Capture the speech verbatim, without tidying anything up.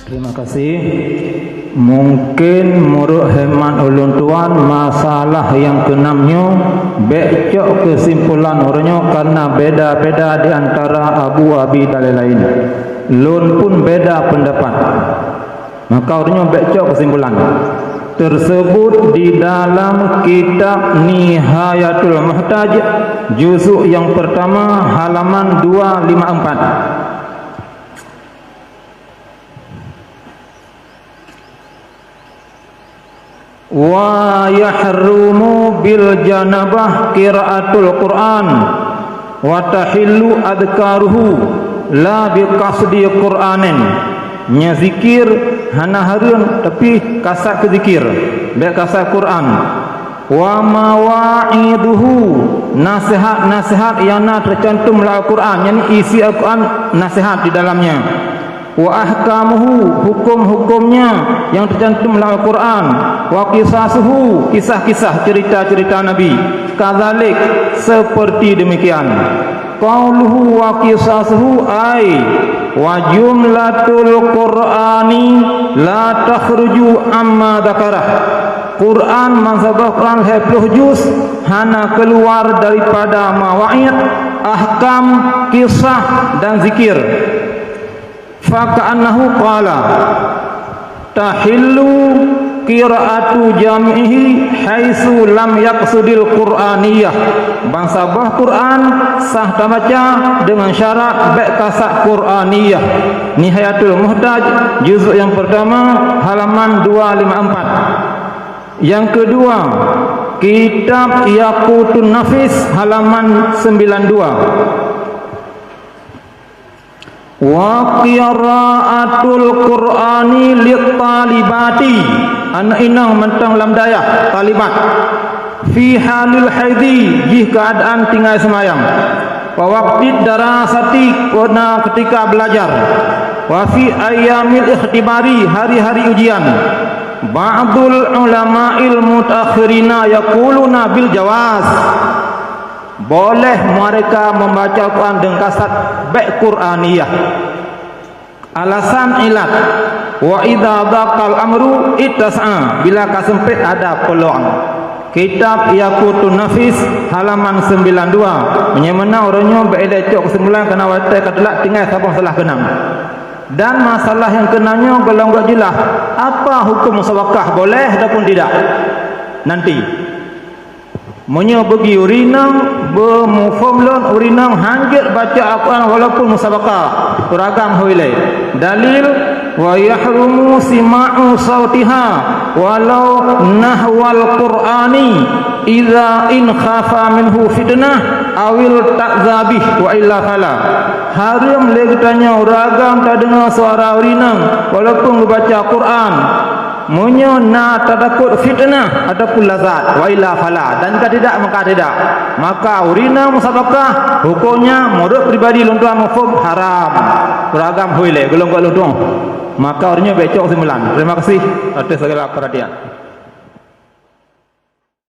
Terima kasih. Mungkin menurut hemat ulôn tuan, masalah nyang keunam nyoe bèk cok keusimpulan uroe nyoe karena beda-beda di antara Abu Abi dan lain-lain. Lôn pun beda pendapat. Maka uroe nyoe bèk cok keusimpulan. Tersebut di dalam kitab Nihayatul Muhtaj, juzuk yang pertama, halaman dua lima empat. Wa yahrumu bil janabah qiraatul Qur'an, wa tahillu adhkaruhu la bi qasdi Qur'anin. Nyan zikir hana hareuem, tapi kasat keu zikir, bèk kasat Qur'an. Wa mawa'iduhu, nasihat-nasihat nyang na teucantum lam Al-Qur'an, yakni isi Al-Qur'an nasihat di dalamnya. Wa ahkamuhu, hukum-hukumnya nyang teucantum lam Al-Qur'an. Wa qisasuhu, kisah-kisah, cerita-cerita Nabi. Kadzalik, seperti demikian. Qauluhu wa qisasuhu, ai wa jumlatul Qur'ani la takhruju amma dzakarah. Qur'an, meusaboh Qur'an lhèe ploh juz, hana keuluar daripada mawaid, ahkam, kisah, dan zikir. Fa ka'annahu qala, tahillu qiraatu jami'ihi haitsu lam yaqsudil Qur'aniyah. Ban saboh Qur'an sah tabaca deungon syarat bèk kasat Qur'aniyah. Nihayatul Muhtaj, juzuk nyang pertama, halaman dua lima empat. Nyang keudua, kitab Yaqutun Nafis, halaman sembilan dua. Wa qiraatul Qur'ani lit talibati, aneuk inong mantong lam dayah, talibat, fi halil haidhi, jih keuadaan tinggai seumayang, wa waqtid darasati, na keutika beulajar, wa fi ayyamil ikhtibari, hari-hari ujian. Ba'dul ulama'il mutaakhirina yaquluna bil jawaz. Boleh mereka membaca Al-Quran dengan kasat, bèk Qur'aniyah. Alasan ilat, wa idza daqal amru ittas'a, bila ka seumpét ada peuluang. Kitab Yaqutun Nafis, halaman sembilan dua. Meunyoe meunan uroe nyoe bèk ilèe cok keusimpulan, karena watèe ka teulat tinggai saboh salah keunam. Dan masalah nyang keunam nyoe goh lom göt jeulaih, apa huköm musabaqah, boleh ataupun tidak? Nanti. Meunyoe bagi ureueng inong, beumuphom lôn, ureueng inong hanjeuet baca Al-Quran walaupun musabaqah, ureueng agam hôi lé. Dalil, wa yahrumu sima'u sautiha walau nahwal Qur'ani idza in khafa minhu fitnah awil ta'zabih wa illa fala. Hareuem lé geutanyoe ureueng agam tadeungoe suara ureueng inong walaupun geubaca Quran. Meunyoe na tatakot fitnah ataupun lazat, wa illa fala, dan ka tidak, maka tidak. Maka ureueng inong musabaqah, hukömnya, meunurot pribadi lôn tuan muphom haram. Ureueng agam hôi lé, goh lom göt lôn tuan. Maka ureueng nyoe bèk cok keusimpulan. Terima kasih atas segala perhatian.